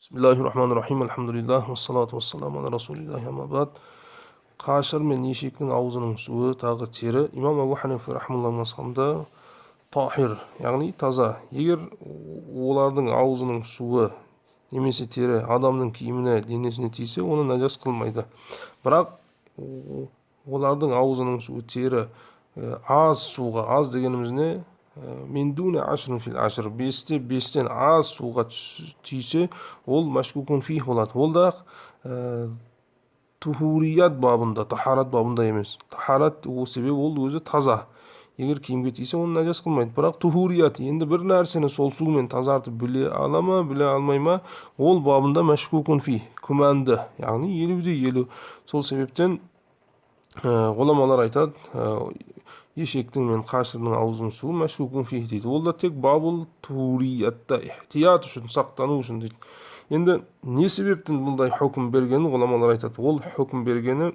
Бисмиллахи-рахмани-рахим. Альхамдулиллах, вассалату вассаламу аля расулиллахи, амма бад. Қашыр мен ешектің аузының суы тағы тері имам Абу Ханифа рахимаһуллах мазхабында тахир, яғни таза. Егер олардың аузының суы немесе тері адамның киіміне, денесіне тисе, оны нәжас қылмайды. Бірақ олардың аузының суы, тері аз суға, аз дегеніміз не? Мин дуна ашрин фил ашр, бесте бестен аз суға тисе, ол машкукун фих болады. Ол да тухурият бабында, тахарат бабында емес. Тахарат ол себебі ол өзі таза. Егер киімге тисе, оны нәжас қылмайды. Бірақ тухурият, енді бір нәрсені сол сумен тазартып біле ала ма, біле алмай ма, ол бабында машкукун фих, күмәнді, яғни 50-де 50. Сол себептен ғұламалар айтады, ешектің мен қашырдың аузының суы машкукун фих дейді. Ол да тек бабул туриятта, ихтият үшін, сақтану үшін дейді. Енді не себептен бұндай хүкім бергенін ғұламалар айтады. Ол хүкім бергені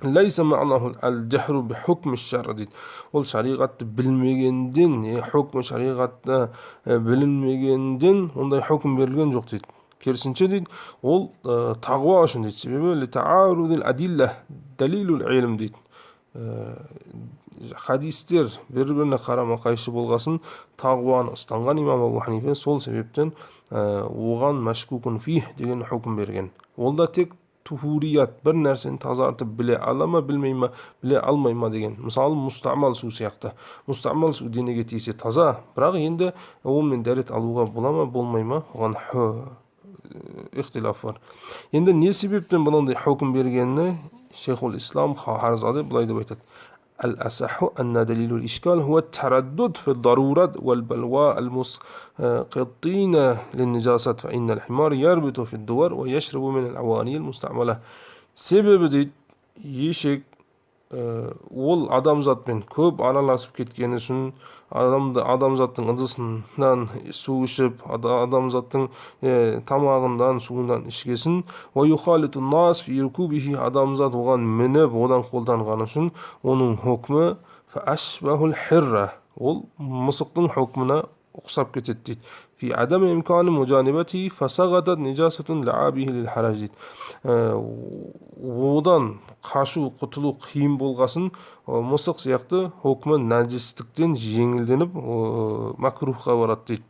ләйса ма'наху әл-жахру би хукми шар дейді. Ол шариғатты білмегенден, хүкмі шариғатты білінмегенден ондай хүкім берілген жоқ дейді. Керісінше дейді, ол тағуа үшін дейді. Себебі ли таарудил адилла далилул илм дейді. Хадистер бір-біріне қарама-қайшы болғасын тағуаны ұстанған имам Абу Ханифа сол себептен оған машкукун фих деген хүкім берген. Ол да тек тухурият, бір нәрсені тазартып біле ала ма, білмей ма, біле алмай ма деген. Мысалы, мустамал су сияқты. Мустамал су денеге тисе таза, бірақ енді онымен дәрет алуға бола ма, болмай ма, оған ихтилаф бар. Енді не себептен бұндай хүкім бергенini Шейхул Ислам Харзаде былай деп айтады. الأصح أن دليل الإشكال هو التردد في الضرورة والبلواء المسقطين للنجاسة فإن الحمار يربط في الدور ويشرب من الأواني المستعملة. Себебі дейді, ешек ол адамзатпен көп араласып кеткені үшін, адамзаттың ыдысынан су ішіп, адамзаттың тамағынан, суынан ішкесін, адамзат оған мініп, одан қолданғаны үшін оның хүкмі ол мысықтың хүкміне ұқсап кетеді дейді. Фи адам имкани мужанибати фасағатат нижасатун лаабихи лил харадж дейді. Одан қашу, құтылу қиын болғасын, мысық сияқты хүкмі нәжістіктен жеңілденіп, макрухқа барады дейді.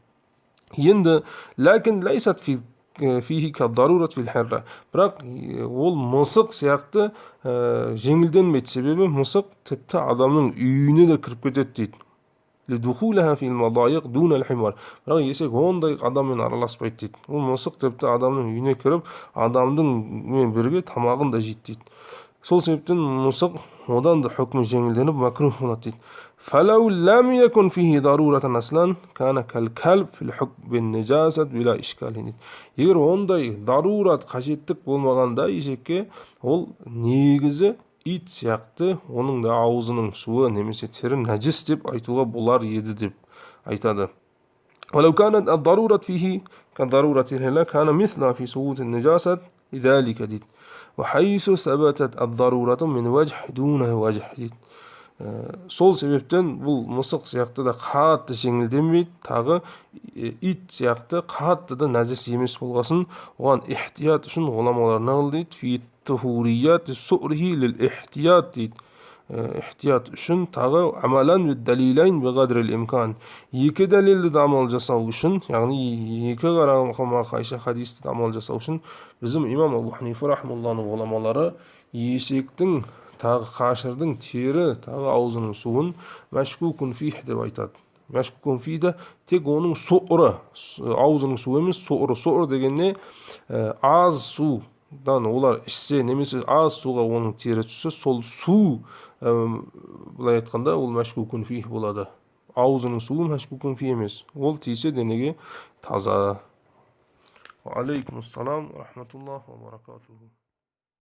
Енді ләкин ләйсат фихи кад-дарурат фил хирра. Бірақ ол мысық сияқты жеңілденмейді. Себебі мысық тіпті адамның үйіне де кіріп кетеді дейді. لدخولها في المضايق دون الحمار. Бірақ есек ондай адаммен араласпайды дейді. Ол мысық тіпті адамның үйіне кіріп, адамдың бірге тамағын да жейді дейді. Сол себептен мысық одан да хүкмі жеңілденіп макрух болады дейді. فلو لم يكن فيه ضرورة أصلا كان كالكلب في الحكم بالنجاسة بلا إشكال дейді. Егер ондай дарурат, қажеттік болмағанда есекке, ол негізі ит сияқты оның да аузының суы немесе тері нәжіс деп айтуға болар еді деп айтады. ولو كانت الضرورة فيه كضرورة الهلال كان مثلها في سقوط النجاسة لذلك дейді. وحيث ثبتت الضرورة من وجه دون وجه дейді. Сол себептен бұл мысық сияқты да қатты жеңілденбейді, тағы ит сияқты қатты да нәжіс емес болғасын, оған ихтият үшін ғұламалар не қыл дейді? Фи тухурият су'рихи лил ихтият дейді. Ихтият үшін тағы амалан бид-далилайн биқадрил имкан. Екі дәлелді де амал жасау үшін, яғни екі қарама-қайшы хадисті де амал жасау үшін біздің имам Абу Ханифа рахимаһулланың ғұламалары есектің тағы қашырдың тері тағы аузының суын машкукун фих деп айтады. Машкукун фиді тек оның суыры, аузының суы емес, суыры. Суыр деген не? Аз судан олар ішсе немесе аз суға оның тері түссе, сол су, былай айтқанда, ол машкукун фих болады. Аузының суы машкукун фих емес. Ол тисе денеге таза. Алейкум ассалам рахматуллах ва баракатуху.